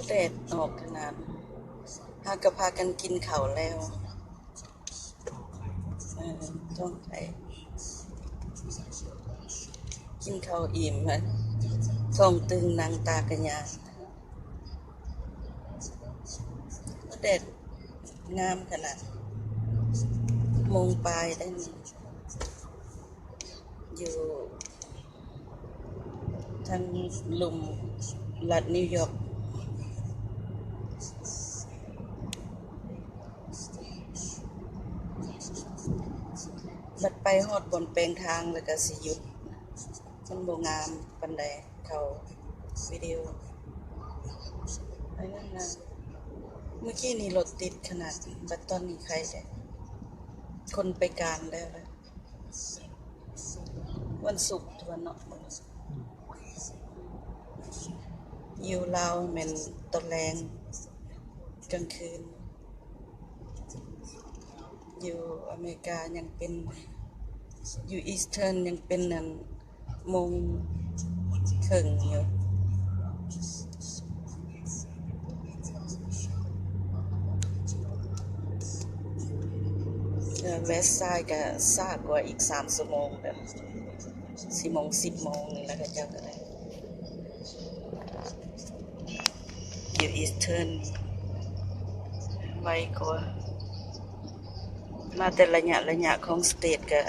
ແດດອອກຂະໜາດ ຫາກະພາກັນກິນເຂົ້າແລ້ວ ເອີ ທ້ອງໄຂ່ ກິນເຂົ້າອີ່ມ ທ້ອງຕຶງ ນັ່ງຕາກະຍາ ແດດງາມຂະໜາດ ໂມງປາຍໄດ້ນີ້ ຢູ່ທາງລຸ່ມລັດນິວຢອກ ບັດໄປຮອດບ່ອນແປງທາງແລ້ວກະຊິຢຸດ ມັນບໍ່ງາມປານໃດ ເຂົາວິດີໂອ ອັນນັ້ນນະ ມື້ກີ້ນີ້ລົດຕິດຂະໜາດ ບັດຕອນນີ້ໄຄແລ້ວ ຄົນໄປການແລ້ວລະ ວັນສຸກຕົວະເນາະ ຢູ່ລາວແມ່ນຕອນແລງ ກາງຄືນ ຢູ່ອາເມລິກາຍັງເປັນ ຢູ່ອີສເທີນຍັງເປັນອັນ ໂມງເຄິ່ງຢູ່ ເອີ ເວສຊາຍກະຊ້າກວ່າອີກສາມຊົ່ວໂມງ ແບບສີ່ໂມງ ສິບໂມງນີ້ລະ ເຂົາເຈົ້າກະໄດ້ ຢູ່ອີສເທີນໄວກວ່າ ມາແຕ່ໄລຍະໄລຍະຂອງສະເຕດກະ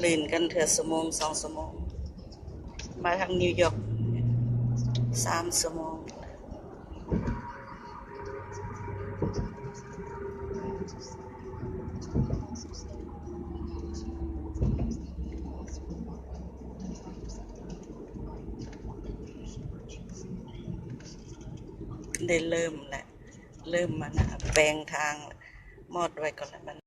ລື່ນກັນເທື່ອຊົ່ວໂມງ ສອງຊົ່ວໂມງ ມາທາງນິວຢອກສາມຊົ່ວໂມງ ໄດ້ເລີ່ມແລ້ວ ເລີ່ມມານະ ແປງທາງ ມອດໄວ້ກ່ອນລະບັດ.